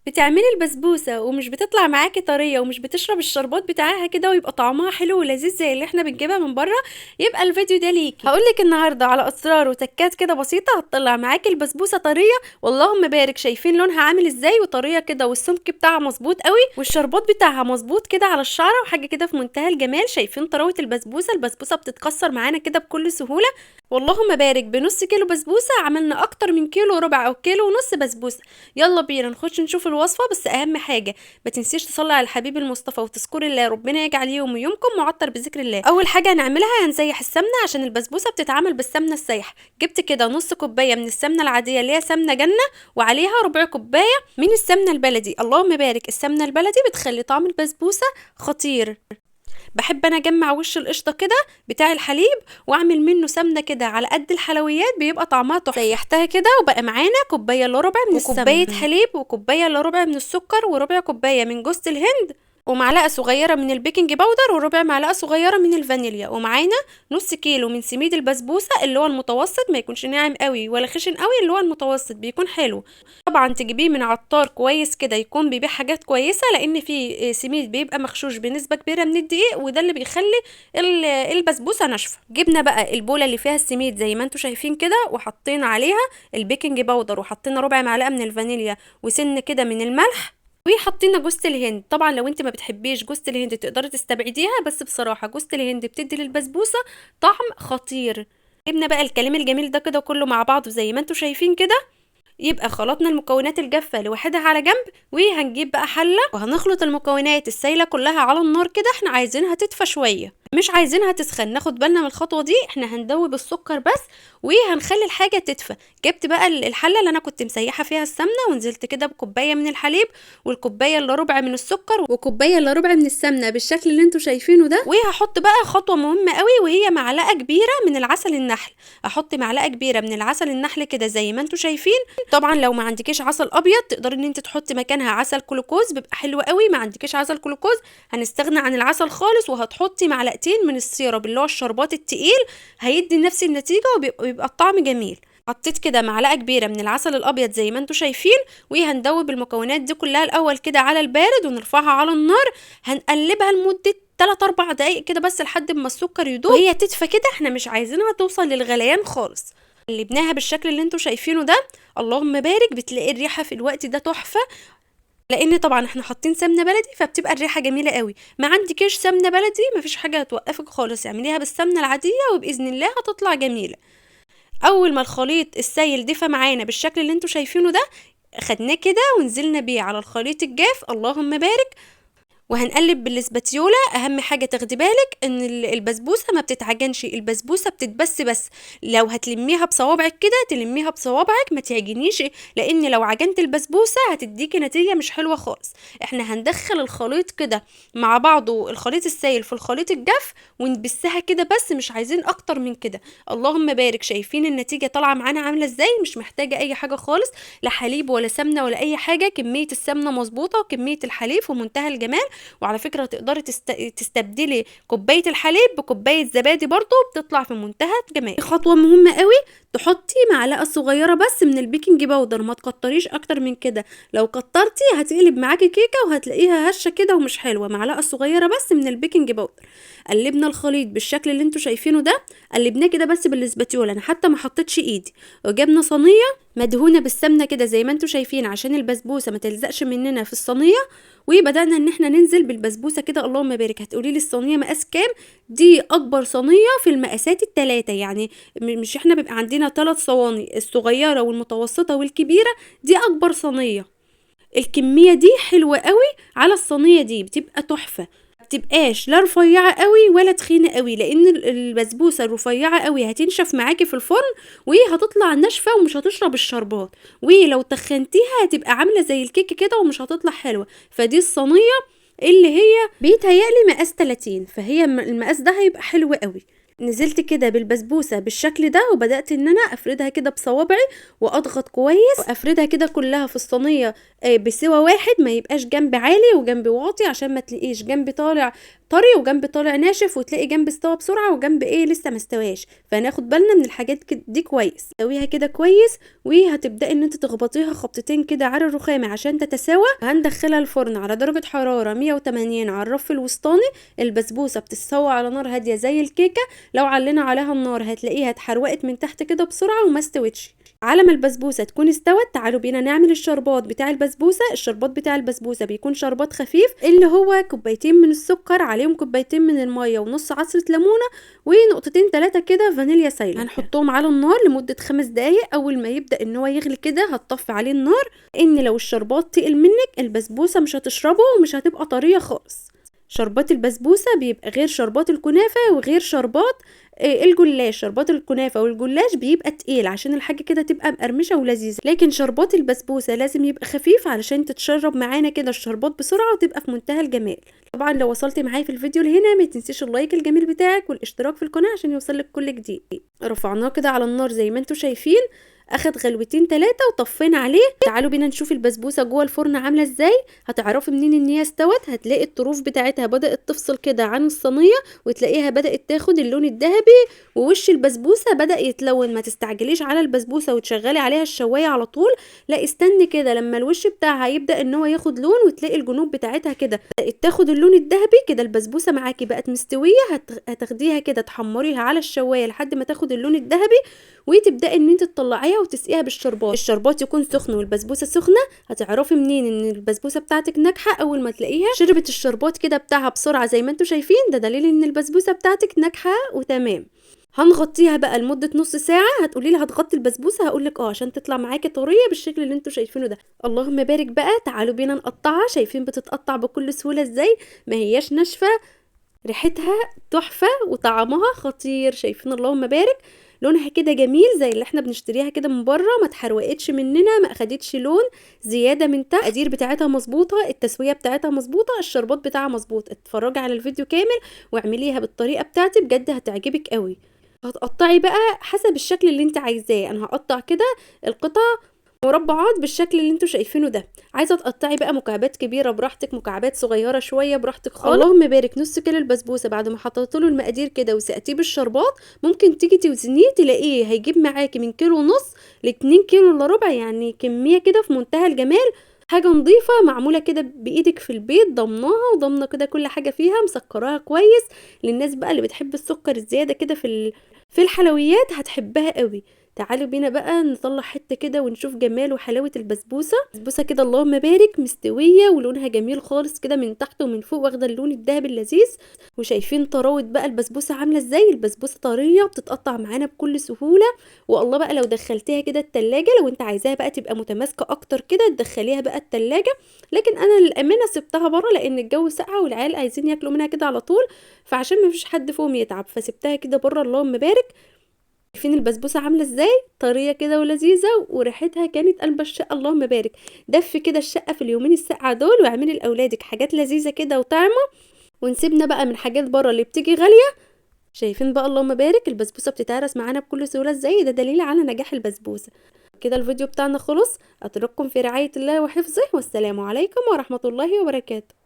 بتعملي البسبوسة ومش بتطلع معاكي طرية ومش بتشرب الشربات بتاعها كده ويبقى طعمها حلو ولذيذ زي اللي احنا بنجيبها من بره، يبقى الفيديو ده ليكي. هقولك النهارده على اسرار وتكات كده بسيطة هتطلع معاكي البسبوسه طرية واللهم بارك. شايفين لونها عامل ازاي وطريه كده والسمك بتاعها مظبوط قوي والشربات بتاعها مظبوط كده على الشعرة وحاجه كده في منتهى الجمال. شايفين طراوه البسبوسه، البسبوسه بتتكسر معانا كده بكل سهولة واللهم بارك. بنص كيلو بسبوسه عملنا اكتر من كيلو وربع او كيلو ونص بسبوسه. يلا بينا نخش نشوف الوصفة، بس اهم حاجة ما تنسيش تصلي على الحبيب المصطفى وتذكري الله، ربنا يجعل يوم ويومكم معطر بذكر الله. اول حاجة هنعملها هنسيح السمنة عشان البسبوسه بتتعمل بالسمنه السايحه. جبت كده نص كوباية من السمنة العادية اللي هي سمنه جنة وعليها ربع كوباية من السمنة البلدي. اللهم بارك، السمنة البلدي بتخلي طعم البسبوسه خطير. بحب انا اجمع وش القشطه كده بتاع الحليب واعمل منه سمنه كده على قد الحلويات، بيبقى طعمها تحفة. سيحتها كده وبقى معانا كوباية الا ربع من السمنة وكوبايه حليب وكوبايه الا ربع من السكر وربع كوباية من جوز الهند ومعلقة صغيرة من ال baking powder وربع معلقه صغيرة من الفانيليا، ومعانا نص كيلو من سميد البسبوسه اللي هو المتوسط، ما يكونش ناعم قوي ولا خشن قوي، اللي هو المتوسط بيكون حلو. طبعا تجيبيه من عطار كويس كده يكون بيبيع حاجات كويسة، لان في سميد بيبقى مغشوش بنسبة كبيرة من الدقيق وده اللي بيخلي البسبوسه ناشفة. جبنا بقى البوله اللي فيها السميد زي ما انتم شايفين كده وحطينا عليها ال baking powder وحطينا ربع معلقه من الفانيليا وسن كده من الملح وحطينا جوزة الهند. طبعا لو انت ما بتحبيش جوزة الهند تقدري تستبعديها، بس بصراحة جوزة الهند بتدي للبسبوسه طعم خطير. جبنا بقى الكلام الجميل ده كده كله مع بعضه زي ما انتم شايفين كده. يبقى خلطنا المكونات الجافه لوحدها على جنب، وهنجيب بقى حله وهنخلط المكونات السايله كلها على النار كده. احنا عايزينها تدفى شوية، مش عايزينها تسخن، ناخد بالنا من الخطوة دي. احنا هندوب السكر بس وهنخلي الحاجة تدفى. جبت بقى الحلة اللي انا كنت مسيحه فيها السمنة ونزلت كده بكوبايه من الحليب والكوبايه الا ربع من السكر وكوبايه الا ربع من السمنة بالشكل اللي انتم شايفينه ده. وهحط بقى خطوة مهمة قوي وهي معلقه كبيرة من العسل النحل. احط معلقه كبيرة من العسل النحل كده زي ما انتم شايفين. طبعا لو ما عندكيش عسل ابيض تقدري ان انت تحطي مكانها عسل كلوكوز، بيبقى حلو قوي. ما عندكيش عسل كلوكوز هنستغنى عن العسل خالص وهتحطي معلقتين من ال syrup اللي هو الشربات التقيل، هيدي نفس النتيجة وبيبقى الطعم جميل. حطيت كده معلقه كبيرة من العسل الابيض زي ما انتم شايفين، وهندوب المكونات دي كلها الاول كده على البارد ونرفعها على النار. هنقلبها لمدة 3-4 دقايق كده بس لحد ما السكر يدوب وهي تدفى كده، احنا مش عايزينها توصل للغليان خالص. قلبناها بالشكل اللي انتم شايفينه ده، اللهم بارك. بتلاقي الريحة في الوقت ده تحفة، لان طبعا احنا حاطين سمنه بلدي فبتبقى الريحة جميلة قوي. ما عندكيش سمنه بلدي مفيش حاجة هتوقفك خالص، اعمليها بالسمنه العادية وباذن الله هتطلع جميلة. اول ما الخليط السايل دفى معانا بالشكل اللي انتم شايفينه ده، خدناه كده ونزلنا بيه على الخليط الجاف، اللهم بارك. وهنقلب بالاسباتيولا. اهم حاجة تاخدي بالك ان البسبوسه ما بتتعجنش، البسبوسه بتتبس بس. لو هتلميها بصوابعك كده تلميها بصوابعك، ما تعجنيش، لان لو عجنت البسبوسه هتديكي نتيجة مش حلوة خالص. احنا هندخل الخليط كده مع بعضه، الخليط السايل في الخليط الجاف، ونبسها كده بس، مش عايزين اكتر من كده. اللهم بارك. شايفين النتيجة طالعه معانا عامله ازاي؟ مش محتاجه اي حاجة خالص، لا حليب ولا سمنه ولا اي حاجة. كمية السمنة مظبوطة وكمية الحليب في منتهى الجمال. وعلى فكرة تقدري تستبدلي كوباية الحليب بكوبايه زبادي برضو، بتطلع في منتهى الجمال. خطوة مهمة قوي، تحطي معلقه صغيرة بس من ال baking powder، ما تكتريش اكتر من كده. لو كترتي هتقلب معاكي كيكة وهتلاقيها هشه كده ومش حلوة. معلقه صغيرة بس من ال baking powder. قلبنا الخليط بالشكل اللي انتوا شايفينه ده، قلبناه كده بس بالاسباتيولا، انا حتى ما حطيتش ايدي. وجبنا صينية مدهونه بالسمنه كده زي ما انتوا شايفين عشان البسبوسه ما تلزقش مننا في الصينية، وبدانا ان احنا ننزل بالبسبوسه كده. اللهم بارك. هتقولي لي الصينية مقاس كام؟ دي اكبر صينية في المقاسات الثلاثة، يعني مش احنا بيبقى عندنا 3 صواني، الصغيرة والمتوسطة والكبيرة، دي اكبر صينية. الكمية دي حلوة قوي على الصينية دي، بتبقى تحفة، بتبقاش لا رفيعة قوي ولا تخينة قوي، لان البسبوسه الرفيعة قوي هتنشف معاكي في الفرن وهتطلع ناشفة ومش هتشرب الشربات، ولو تخنتيها هتبقى عامله زي الكيك كده ومش هتطلع حلوة. فدي الصينية اللي هي بيتهيألي مقاس 30، فهي المقاس ده هيبقى حلو قوي. نزلت كده بالبسبوسه بالشكل ده، وبدات ان انا افردها كده بصوابعي واضغط كويس، وافردها كده كلها في الصينية بسوى واحد، ما يبقاش جنب عالي وجنب واطي، عشان ما تلاقيش جنب طالع طري وجنب طالع ناشف، وتلاقي جنب استوى بسرعة وجنب ايه لسه ما استواش. فناخد بالنا من الحاجات دي كويس. سويها كده كويس، وهتبداي ان انت تخبطيها خبطتين كده على الرخامه عشان تتساوى. هندخلها الفرن على درجه حرارة 180 على الرف الوسطاني. البسبوسه بتتسوى على نار هادية زي الكيكه، لو علينا عليها النار هتلاقيها اتحرقت من تحت كده بسرعة وما استوتش. على ما البسبوسه تكون استوت تعالوا بينا نعمل الشربات بتاع البسبوسه. الشربات بتاع البسبوسه بيكون شربات خفيف، اللي هو كوبايتين من السكر عليهم كوبايتين من المية ونص عصره ليمونه ونقطتين 3 كده فانيليا سايله. هنحطهم على النار لمدة 5 دقايق. اول ما يبدا ان هو يغلي كده هتطفي عليه النار، ان لو الشربات تقل منك البسبوسه مش هتشربه ومش هتبقى طرية خالص. شربات البسبوسه بيبقى غير شربات الكنافه وغير شربات الجلاش. شربات الكنافه والجلاش بيبقى تقيل عشان الحاجة كده تبقى مقرمشه ولذيذه، لكن شربات البسبوسه لازم يبقى خفيف علشان تتشرب معانا كده الشربات بسرعة وتبقى في منتهى الجمال. طبعا لو وصلت معايا في الفيديو لهنا ما تنسيش ال like الجميل بتاعك والاشتراك في القناة عشان يوصلك كل جديد. رفعناه كده على النار زي ما انتم شايفين، اخد غلوتين 3 وطفينا عليه. تعالوا بينا نشوف البسبوسه جوه الفرن عامله ازاي. هتعرفي منين ان هي استوت؟ هتلاقي الطروف بتاعتها بدات تفصل كده عن الصينية، وتلاقيها بدات تاخد اللون الذهبي، ووش البسبوسه بدا يتلون. ما تستعجليش على البسبوسه وتشغلي عليها الشوايه على طول، لا استني كده لما الوش بتاعها يبدا ان هو ياخد لون، وتلاقي الجنوب بتاعتها كده بدات تاخد اللون الذهبي كده. البسبوسه معاكي بقت مستوية، هتاخديها كده تحمريها على الشوايه لحد ما تاخد اللون الذهبي، وتبداي ان انت تطلعيها وتسقيها بالشربات. الشربات يكون سخن والبسبوسه سخنة. هتعرفي منين ان البسبوسه بتاعتك ناجحة؟ اول ما تلاقيها شربت الشربات كده بتاعها بسرعة زي ما انتم شايفين، ده دليل ان البسبوسه بتاعتك ناجحة وتمام. هنغطيها بقى لمدة نص ساعة. هتقولي لي هتغطي البسبوسه؟ هقول لك اه، عشان تطلع معاكي طرية بالشكل اللي انتم شايفينه ده. اللهم بارك بقى. تعالوا بينا نقطعها. شايفين بتتقطع بكل سهولة ازاي؟ ما هياش ناشفة، ريحتها تحفة وطعمها خطير. شايفين اللهم بارك، لونها كده جميل زي اللي احنا بنشتريها كده من بره، ما اتحرقتش مننا، ما اخدتش لون زيادة من تحت. القدير بتاعتها مظبوطة، التسوية بتاعتها مظبوطة، الشربات بتاعها مظبوط. اتفرجي على الفيديو كامل واعمليها بالطريقة بتاعتي، بجد هتعجبك قوي. هتقطعي بقى حسب الشكل اللي انت عايزاه. انا هقطع كده القطع مربعات بالشكل اللي انتوا شايفينه ده. عايزه تقطعي بقى مكعبات كبيرة براحتك، مكعبات صغيرة شوية براحتك خالص. اللهم بارك. نص كيلو البسبوسه بعد ما حطيت له المقادير كده وسقتيه بالشربات، ممكن تيجي توزنيه تلاقيه هيجيب معاكي من كيلو ونص ل2 كيلو الا ربع، يعني كمية كده في منتهى الجمال. حاجة نظيفة معمولة كده بايدك في البيت، ضمناها وضمنه كده كل حاجة فيها، مسكراها كويس. للناس بقى اللي بتحب السكر الزيادة كده في الحلويات هتحبها قوي. تعالوا بينا بقى نطلع حتة كده ونشوف جمال وحلاوة البسبوسه. البسبوسه كده اللهم بارك مستوية ولونها جميل خالص كده من تحت ومن فوق، واخده اللون الذهبي اللذيذ. وشايفين طراوه بقى البسبوسه عامله ازاي؟ البسبوسه طرية بتتقطع معانا بكل سهولة. والله بقى لو دخلتيها كده التلاجة، لو انت عايزاها بقى تبقى متماسكة اكتر كده تدخليها بقى التلاجة، لكن انا للامانة سبتها بره لان الجو ساقع والعيال عايزين ياكلوا منها كده على طول، فعشان ما فيش حد فيهم يتعب فسبتها كده بره. اللهم بارك. شايفين البسبوسه عامله ازاي؟ طرية كده ولذيذه وريحتها كانت قلب الشقة. اللهم بارك. دف كده الشقة في اليومين الساقعه دول، واعملي لاولادك حاجات لذيذة كده وطعمه، ونسيبنا بقى من حاجات بره اللي بتيجي غالية. شايفين بقى اللهم بارك البسبوسه بتتهرس معانا بكل سهولة ازاي؟ ده دليل على نجاح البسبوسه. كده الفيديو بتاعنا خلص. اترككم في رعاية الله وحفظه، والسلام عليكم ورحمة الله وبركاته.